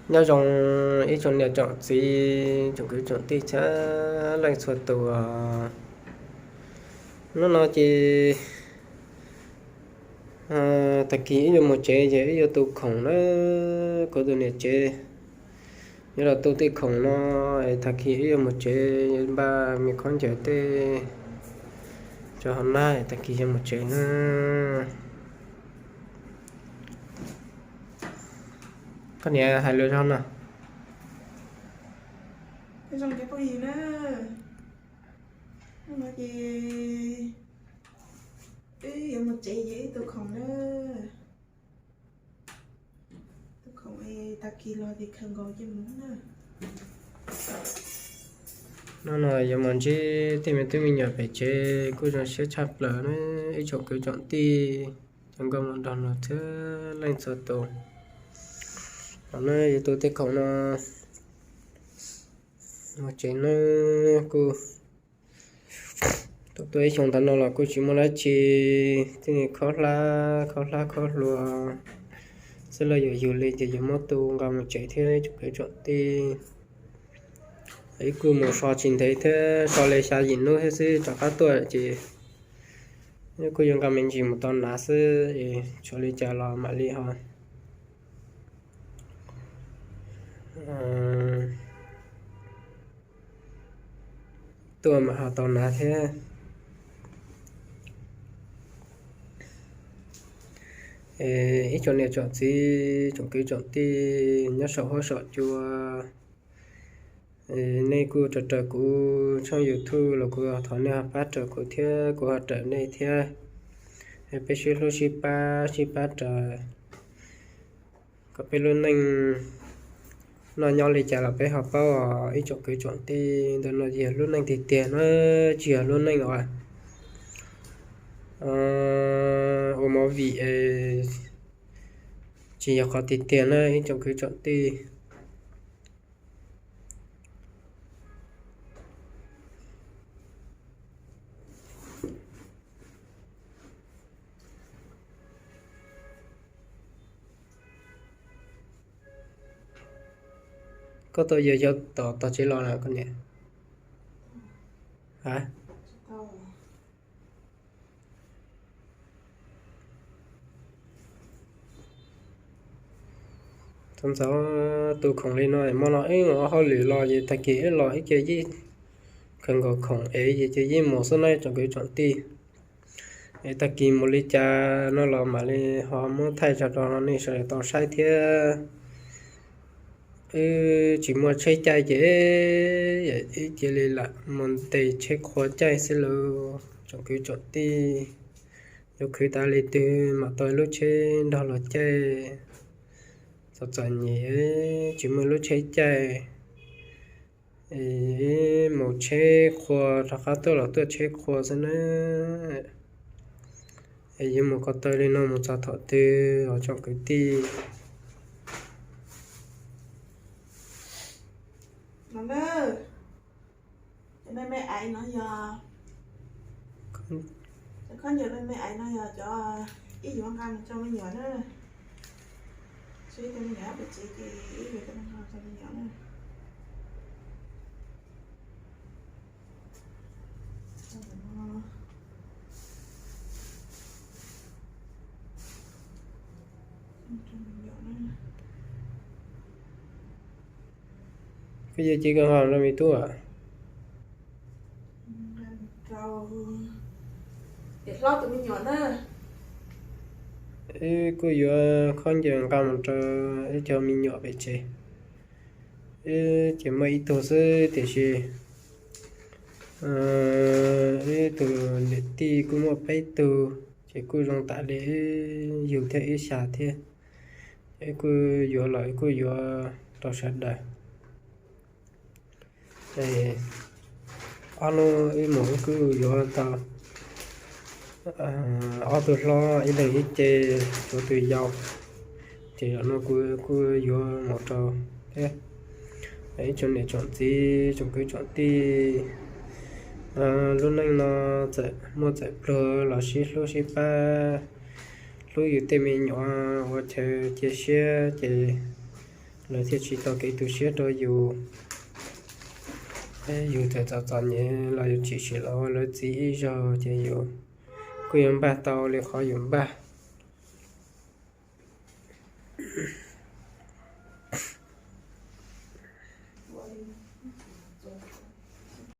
Nyob zoo ib tsoom niam tsoom txiv, tsoom kwv tsoom tij txhua leej txhua tus. Hnub no ces tag kis wb yuav mus tsev ces wb yuav tu khoom na. Kuv tus niam tsev yuav los tu tej khoom no, es tag kis wb yuav mus tsev, yuav npaj me khaub ncaws tej rau hauv na, tag kis yuav mus tsev na. Koj niam hais lus zoo no. Zoo cov phooj ywg na, hnub no ces wb yuav mus tsev ces wb tu khoom na. Tu khoom es tag kis los ces khaws nkaus ces mus na. Hnub no yuav mus ntsib tej me tub me nyuam pem tsev kuj zoo siab tshaj plaws na, ib tsoom kwv tsoom tij, cov nkauj muam nraug nus txhua leej txhua tus. Los na yuav tu tej khoom no mus tsev na, kuj tuaj tuaj ib xyoo ntawd no los kuj tsis muaj dab tsi, tej khaub hlab khaub hlab khaub hlua xwb los yuav yug li ces yuav muab tu nqa mus tsev thiab ib tsoom kwv tsoom tij. Wb kuj mus so tsis ntev thiab, so li xya yim hnub thiab xwb rov qab tuaj ces wb kuj yuav nqa me ntsis mus tau hnav xwb, tshuav li cas los mam li ho tuaj mam ho tau hnav thiab. Ib tsoom niam tsoom txiv, tsoom kwv tsoom tij nyob saum huab saum cua, nej kuj raws raws kuv tshooj YouTube los kuv thov nej ho pab raws kuv thiab kuv ho raws nej thiab. Peb sib hlub sib pab sib pab raws kom peb lub neej noj nyob li cas los peb ho paub os ib tsoom kwv tsoom tij. Ntawm no yog lub neej tiag tiag na, tsis yog lub neej uas ua movie, tsis yog qhov tiag tiag na ib tsoom kwv tsoom tij. Koj tau yawg xyov tom tog tsev los lawm koj niam? Txaus ntxov tu khoom li no, hmo no wb mus ua hauj lwm los ces tag kis wb los ib ce yeej khaws nkaus khoom es ces yeej mus xwb na tsoom kwv tsoom tij. Es tag kis mus li cas no los mam li ho muab thaij tso rau nej sawv daws tau saib thiab. Wb tsis muaj tsheb caij ces wb cia li lam mus ntes tsheb qhua caij xwb lauj tsoom kwv tsoom tij. Yuav khwv tas li twg mam tau lub tsheb nrog luag caij. Txom txom nyem tsis muaj lub tsheb caij, mus tsheb qhua rov qab tuaj los tuaj tsheb qhua xwb na. Es yuav mus ko taw li no mus txog thaum twg os tsoom kwv tij? Cov me me aiv no yog, cov khaub ncaws me me aiv no yog cov ib yuav nqa mus rau me nyuam na. Tshuav ib tug me nyuam pem tsev ces ib yuav coj mus rau me nyuam na. Koj yuav ci koj nqa rau me tub. Ces hlob tus me nyuam na, wb kuj yuav khaub ncaws nqa mus rau ib cov me nyuam pem tsev. Wb ces muaj ib tug xwb tiam sis wb tus niam tij kuj muaj peb tug, ces kuj zoo tam li wb yug thiab wb xya thiab. Ces wb kuj yuav los wb kuj yuav rau sawv daws. Ob hnub wb mus wb kuj yuav tau ob tug hlob ib leeg ib ce, tshuav tus yau. Ces zaum no kuv kuj yuav mus rau thiab. Ib tsoom niam tsoom txiv tsoom kwv tsoom tij, lub neej no txawm muaj txawm pluag los sib hlub sib pab, hlub yus tej me nyuam ua chaw cia siab ces lawv thiaj tsis tau kev tu siab rau yus. Yus txawm txom txom nyem los yus tsis sim los ua lawv txiv ib zaug ces yus kuj yuav npaj tau li qhov yus npaj.